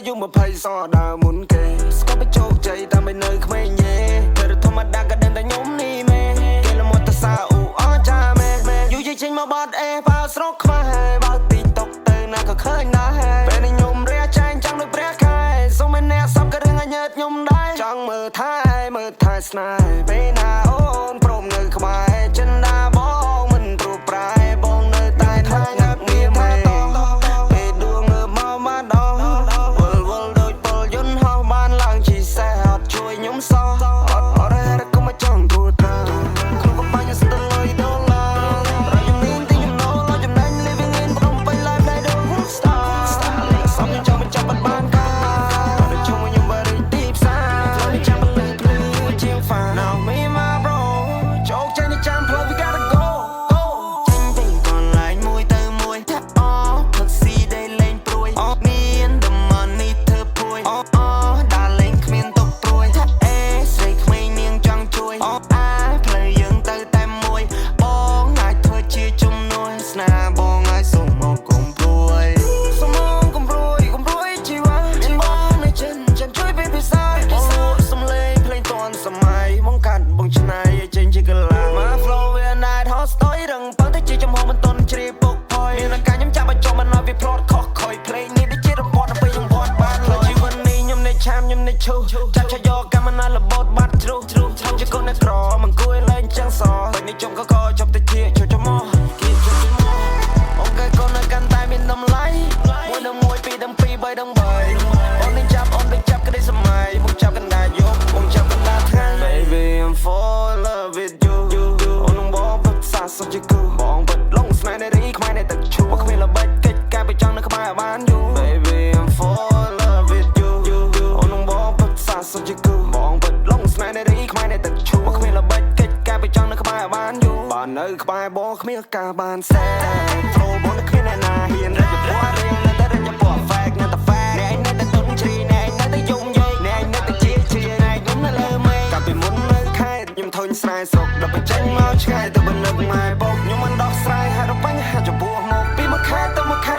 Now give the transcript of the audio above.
យុ20សដើមមុនគេស្គាល់ទៅជោគជ័យតាមឲ្យនៅក្មេងយេធ្វើធម្មតាក៏ដឹងតែខ្ញុំនេះមេគេលមកទៅសាអ៊ូអចាមេយូរចេញមកបាត់អេបើស្រុកខ្មែរបើទីតុកទៅណាក៏ឃើញដែរពេលនេះខ្ញុំរះចែងចាំងដូចព្រះខែសូមឲ្យអ្នកសពក៏រឿងឲ្យញើតខ្ញុំដែរចង់មើលថែមើលថែស្នេហ៍ពេលណាអូនព្រមនៅក្បែរចិនដាបងមិនព្រួប្រែបងនៅតែថាងាប់មានថាតពេលដួងងើបមកមកដល់វល់វល់ដូចពលយន្តហោះបានឡើងជីសេះអត់ជួយខ្ញុំសោះអត់អត់ហេតុកុំមកចង់ត្រួតត្រាក្នុងកបាញ់ស្ទើរលុយដុល្លាររយមានទីចំណូលចំណេញ living in ភ្នំពេញ life ដែលដូច star សំខ្ញុំចង់បញ្ចប់បាត់បានការដូចជុំខ្ញុំបរិទីផ្សារចាំលឺភ្លឺជាងហ្វា Now me my bro ជោគជ័យនេះចាំផ្លូវ we gotta go go ចេញពីកន្លែងមួយទៅមួយថាអផឹកស៊ីដេលេងព្រួយអមាន the money ធ្វើព្រួយអអដើរលេងគ្មានទុកព្រួយថាអេស្រីក្មេងនាងចង់ជួយអអាផ្លូវយើងទៅតែមួយបងអាចធ្វើជាជំនួយស្នាបងឲ្យសុំមកកុំព្រួយសុំមកកុំព្រួយកុំព្រួយជីវ៉ាជីវ៉ានៅចិនចិនជួយពីភាសាបងលក់សំលេងភ្លេងតនសម័យបងកាត់បងឆ្នៃឲ្យចេញជាកលា My flow វា night hot story រឹងប៉ឹងតែជាចំហមិនតន់ជ្រាបពុកផយមានឱកាសខ្ញុំចាប់ឲ្យចុះមិនឲ្យវាផ្លត់ខុសខុយភ្លេងនេះដូចជារង្វាន់ដល់ពេលខ្ញុំវត្តបានលុយជីវិតនេះខ្ញុំនេះឆាមខ្ញុំនេះឈូចាប់ឆយកកម្មណារបូតបាត់ជ្រុះជ្រុះជាកូនអ្នកក្រមិនគួរលែងចឹងសពេលនេះជុំកកជប់ទៅជាចូលចមកគៀចូលចមកអូខេកូននៅកាន់តែមានតម្លៃមួយដល់មួយពីរដល់ពីរបីដល់បីអូននេះចាប់អូនដូចចាប់ក្តីសម័យមកចាប់កណ្ដាលយប់មកចាប់កណ្ដាលថ្ងៃ Baby, I'm fall in love with you. អូននឹងបងពិតសាសុខជាគូបងពិតលងស្នេហ៍នារីខ្មែរនៅទឹកឈូមកគ្មានល្បិចកិច្ចការไปចង់នៅក្បែរឲ្យបានយូរ Baby, I'm fall in love with you. អូននឹងបងពិតសាសុខជាគូបងពិតលងស្នេហ៍នារីខ្មែរនៅទឹកឈូមកគ្មានល្បិចកិច្ចការไปចង់នៅក្បែរឲ្យបានយូរបាននៅក្បែរបងគ្មានការបានសែ Flow បងនៅគ្មានអ្នកណាហ៊ានរកពណ៌រៀងនៅតែរកពណ៌ fake នៅតែ fake អ្នកឯងនៅតែទុនជ្រីអ្នកឯងនៅតែយំយាយអ្នកឯងនៅតែជាជាអ្នកឯងខ្ញុំនៅលើមេឃកាលពីមុននៅខេត្តខ្ញុំធុញស្រែស្រុកដល់បញ្ចេញមកឆ្ងាយទៅបណ្ឌិតម៉ែបុកខ្ញុំមិនដោះស្រាយហើយដល់បញ្ហាចំពោះមកពីមួយខេត្តទៅមួយខេត្ត។